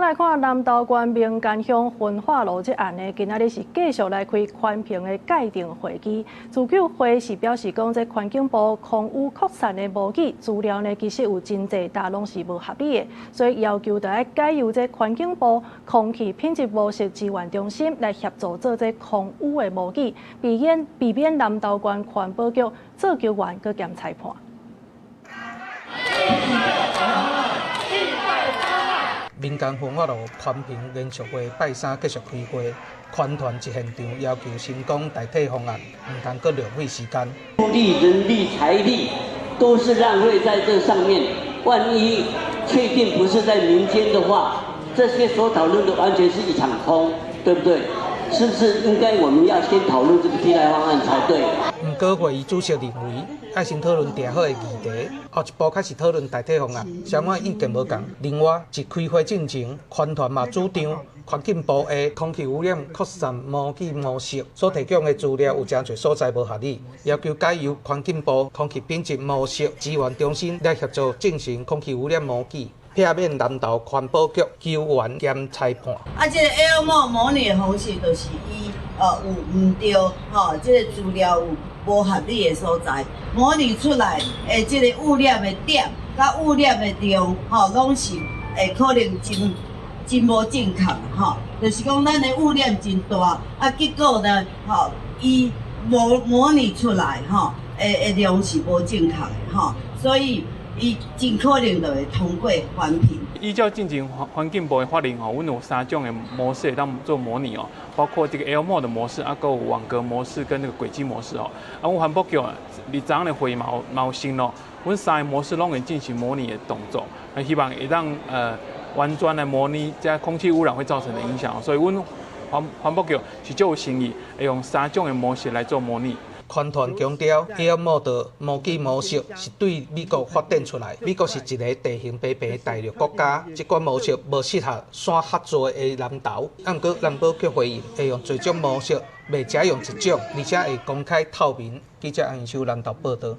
來看南投縣名間鄉焚化爐這案呢，今仔日是繼續來開環評的界定會議。自救會是表示講，這環境部空污擴散的模擬資料呢，其實有真濟搭攏是無合理的，所以要求著愛改由這環境部空氣品質模式資源中心來協助做這空污的模擬，避免南投縣環保局做球員閣兼裁判。民間焚化爐環評研討會拜三繼續開會，環團佇現場要求成功代替方案，毋通閣浪費時間。力、人力、財力都是浪費在這上面。萬一確定不是在民間的話，這些所討論的完全是一場空，對不對？是不是應該我們要先討論這個替代方案才對？毋過會議主席認為，愛先討論定好的議題，後一步開始討論代替方案，雙方意見無仝。另外，佇開會進前，環團嘛主張環境部的空氣污染擴散模擬模式所提供的資料有誠濟所在無合理，要求改由環境部空氣品質模式資源中心來協助進行空氣污染模擬，避免南投環保局球員兼裁判。啊，這個 AERMODE 模擬的方式就是伊有毋對，吼，這個資料有無合理的所在，模擬出來的這個污染的點，佮污染的量，吼，攏是會可能真真無正確，吼，就是講咱的污染真大，啊，結果呢，吼，伊模擬出來，吼，的量是無正確的，吼，所以伊真可能就會通過環評。依照進前環境部的法令吼，阮有三種的模式會當做模擬哦，包括這個 AERMODE 的模式，啊，閣有網格模式跟那個軌跡模式哦。啊，阮環保局佇昨昏的會議嘛有承諾，阮三个模式攏會進行模擬的動作，啊，希望會當完全來模擬這空氣污染會造成的影響。所以，阮環保局是足有誠意，會用三種的模式來做模擬。環團強調，AERMODE 模擬模式是對美國發展出來。美國是一个地形平平的大陸國家，這款模式無適合山較濟的南投。毋過環保局回應，會用濟種模式，袂只用一種，而且會公開透明。記者楊秀南投報導。